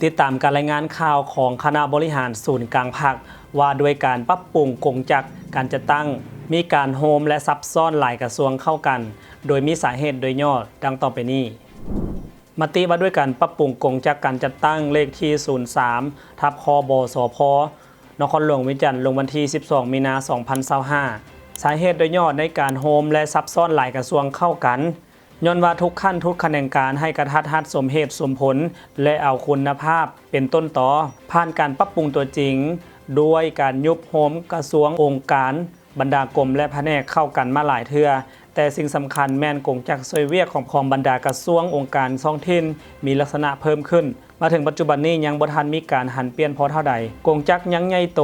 ຕິດຕາມການລາຍງານຂ່າວຂອງຄະນະບໍລິຫານສູນກາງພັກ ວ່າດ້ວຍການປັບປຸງກົງຈັກການຈັດຕັ້ງ ມີການໂຮມ ແລະ ຊັບຊ້ອນຫຼາຍກະຊວງເຂົ້າກັນ ໂດຍມີສາເຫດໂດຍຫຍໍ້ດັ່ງຕໍ່ໄປນີ້. ມະຕິວ່າດ້ວຍການປັບປຸງກົງຈັກການຈັດຕັ້ງ ເລກທີສູນສາມ ທັບ ຄບສພ ນະຄອນຫຼວງວຽງຈັນ ລົງວັນທີສິບສອງ ມີນາ ສອງພັນຊາວຫ້າ. ສາເຫດໂດຍຫຍໍ້ໃນການໂຮມ ແລະ ຊັບຊ້ອນຫຼາຍກະຊວງເຂົ້າກັນ ຍ້ອນວ່າທຸກຂັ້ນທຸກຂະແໜງການໃຫ້ກະທັດຮັດສົມເຫດສົມຜົນ ແລະ ເອົາຄຸນນະພາບເປັນຕົ້ນຕໍ ຜ່ານການປັບປຸງຕົວຈິງ ດ້ວຍການຍຸບໂຮມກະຊວງ, ອົງການ, ບັນດາກົມ ແລະ ພະແນກເຂົ້າກັນມາຫຼາຍເທື່ອ, ແຕ່ສິ່ງສຳຄັນແມ່ນກົງຈັກຊ່ວຍວຽກຂອງ, ຂອງບັນດາກະຊວງ, ອົງການທ້ອງຖິ່ນ ມີລັກສະນະເພີ່ມຂຶ້ນ. ມາເຖິງປັດຈຸບັນນີ້ຍັງບໍ່ທັນມີການຫັນປ່ຽນພໍເທົ່າໃດ. ກົງຈັກຍັງໃຫຍ່ໂຕ,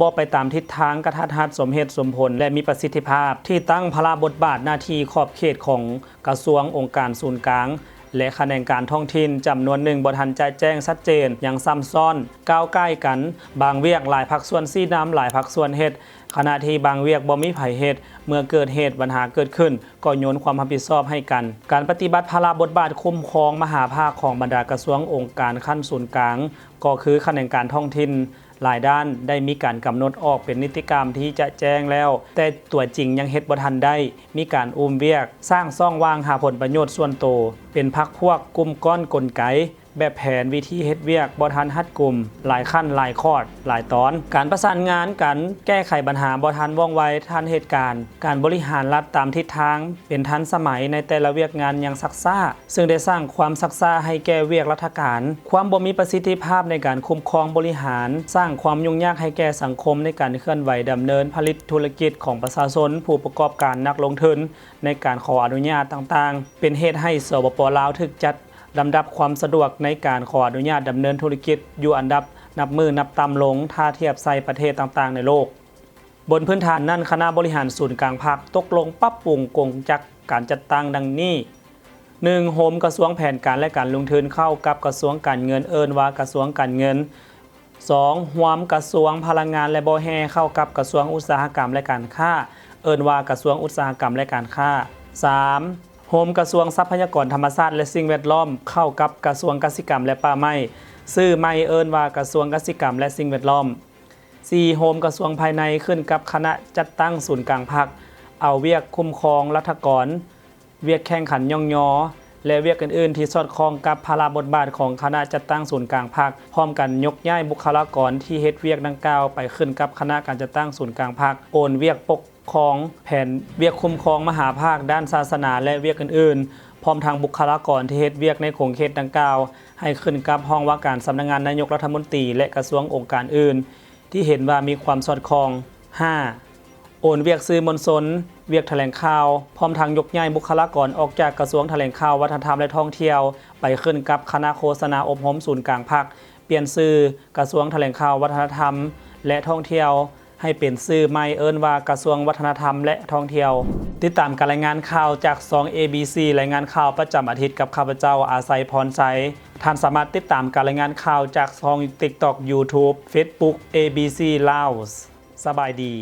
ບໍ່ໄປຕາມທິດທາງ, ກະທັດຮັດສົມເຫດສົມຜົນ ແລະ ມີປະສິດທິພາບ. ທີ່ຕັ້ງ, ພາລະບົດບາດ, ໜ້າທີ່, ຂອບເຂດຂອງກະຊວງ, ອົງການສູນກາງ ແລະ ຂະແໜງການທ້ອງຖິ່ນຈຳນວນໜຶ່ງບໍ່ທັນຈະແຈ້ງຊັດເຈນ, ຍັງຊ້ຳຊ້ອນ, ກ້າວກ່າຍກັນ, ບາງວຽກຫຼາຍພາກສ່ວນຊີ້ນຳ, ຫຼາຍພາກສ່ວນເຮັດ, ຂະນະທີ່ບາງວຽກບໍ່ມີໃຜເຮັດ, ເມື່ອເກີດເຫດບັນຫາເກີດຂຶ້ນ ກໍໂຍນຄວາມຮັບຜິດຊອບໃຫ້ກັນ. ການປະຕິບັດພາລະບົດບາດຄຸ້ມຄອງມະຫາພາກຂອງບັນດາກະຊວງ, ອົງການຂັ້ນສູນກາງ ກໍຄືຂະແໜງການທ້ອງຖິ່ນ ຫຼາຍດ້ານໄດ້ມີການກຳນົດອອກເປັນນິຕິກຳທີ່ຈະແຈ້ງແລ້ວ, ແຕ່ຕົວຈິງຍັງເຮັດບໍ່ທັນໄດ້, ມີການອຸ້ມວຽກ, ສ້າງຊ່ອງວ່າງຫາຜົນປະໂຫຍດສ່ວນໂຕ, ເປັນພັກພວກ, ກຸ່ມກ້ອນ, ກົນໄກ, ແບບແຜນ, ວິທີເຮັດວຽກບໍ່ທັນຮັດກຸມ, ຫຼາຍຂັ້ນ, ຫຼາຍຂອດ, ຫຼາຍຕອນ, ການປະສານງານ, ການແກ້ໄຂບັນຫາບໍ່ທັນວ່ອງໄວ, ທັນເຫດການ, ການບໍລິຫານລັດຕາມທິດທາງ ເປັນທັນສະໄໝໃນແຕ່ລະວຽກງານຍັງຊັກຊ້າ, ເຊິ່ງໄດ້ສ້າງຄວາມຊັກຊ້າໃຫ້ແກ່ວຽກລັດຖະການ, ຄວາມບໍ່ມີປະສິດທິພາບໃນການຄຸ້ມຄອງບໍລິຫານ, ສ້າງຄວາມຫຍຸ້ງຍາກໃຫ້ແກ່ສັງຄົມໃນການເຄື່ອນໄຫວດຳເນີນຜະລິດທຸລະກິດຂອງປະຊາຊົນ, ຜູ້ປະກອບການ, ນັກລົງທຶນ ໃນການຂໍອະນຸຍາດຕ່າງໆ, ເປັນເຫດໃຫ້ ສປປ ລາວ ຖືກຈັດລຳດັບຄວາມສະດວກໃນການຂໍອະນຸຍາດດຳເນີນທຸລະກິດຢູ່ອັນດັບນັບມື້ນັບຕ່ຳລົງ ຖ້າທຽບໃສ່ປະເທດຕ່າງໆໃນໂລກ. ບົນພື້ນຖານນັ້ນ, ຄະນະບໍລິຫານສູນກາງພັກຕົກລົງປັບປຸງກົງຈັກການຈັດຕັ້ງດັ່ງນີ້: ໜຶ່ງ, ໂຮມກະຊວງແຜນການ ແລະ ການລົງທຶນເຂົ້າກັບກະຊວງການເງິນ, ເອີ້ນວ່າກະຊວງການເງິນ. ສອງ, ຮວມກະຊວງພະລັງງານ ແລະ ບໍ່ແຮ່ເຂົ້າກັບກະຊວງອຸດສາຫະກຳ ແລະ ການຄ້າ, ເອີ້ນວ່າກະຊວງອຸດສາຫະກຳ ແລະ ການຄ້າ. ສາມ, ໂຮມກະຊວງຊັບພະຍາກອນທຳມະຊາດ ແລະ ສິ່ງແວດລ້ອມເຂົ້າກັບກະຊວງກະສິກຳ ແລະ ປ່າໄມ້, ຊື່ໃໝ່ເອີ້ນວ່າກະຊວງກະສິກຳ ແລະ ສິ່ງແວດລ້ອມ. ສີ່, ໂຮມກະຊວງພາຍໃນຂຶ້ນກັບຄະນະຈັດຕັ້ງສູນກາງພັກ, ເອົາວຽກຄຸ້ມຄອງລັດຖະກອນ, ວຽກແຂ່ງຂັນຫຍ້ອງຍໍ ແລະ ວຽກອື່ນໆທີ່ສອດຄ່ອງກັບພາລະບົດບາດຂອງຄະນະຈັດຕັ້ງສູນກາງພັກ, ພ້ອມກັນຍົກຍ້າຍບຸກຄະລາກອນທີ່ເຮັດວຽກດັ່ງກ່າວໄປຂຶ້ນກັບຄະນະການຈັດຕັ້ງສູນກາງພັກ, ໂອນວຽກປົກຄອງ, ແຜນວຽກຄຸ້ມຄອງມະຫາພາກດ້ານສາສະໜາ ແລະ ວຽກອື່ນໆ, ພ້ອມທັງບຸກຄະລາກອນທີ່ເຮັດວຽກໃນຂົງເຂດດັ່ງກ່າວ ໃຫ້ຂຶ້ນກັບຫ້ອງວ່າການສຳນັກງານນາຍົກລັດຖະມົນຕີ ແລະ ກະຊວງອົງການອື່ນ ທີ່ເຫັນວ່າມີຄວາມສອດຄ່ອງ. ຫ້າ, ໂອນວຽກສື່ມວນຊົນ, ວຽກຖະແຫຼງຂ່າວ, ພ້ອມທັງຍົກຍ້າຍບຸກຄະລາກອນອອກຈາກກະຊວງຖະແຫຼງຂ່າວ, ວັດທະນະທຳ ແລະ ທ່ອງທ່ຽວ ໄປຂຶ້ນກັບຄະນະໂຄສະນາອົບຮົມສູນກາງພັກ, ປ່ຽນຊື່ກະຊວງຖະແຫຼງຂ່າວ, ວັດທະນະທຳ ແລະ ທ່ອງທ່ຽວ ໃຫ້ເປັນຊື່ໃໝ່ເອີ້ນວ່າກະຊວງວັດທະນະທຳ ແລະ ທ່ອງທ່ຽວ. ຕິດຕາມການລາຍງານຂ່າວຈາກຊ່ອງ ເອ ບີ ຊີ ລາຍງານຂ່າວປະຈຳອາທິດກັບຂ້າພະເຈົ້າ ອາໄຊ ພອນໄຊ. ທ່ານສາມາດຕິດຕາມການລາຍງານຂ່າວຈາກຊ່ອງ TikTok, YouTube, Facebook ເອ ບີ ຊີ Laos. ສະບາຍດີ.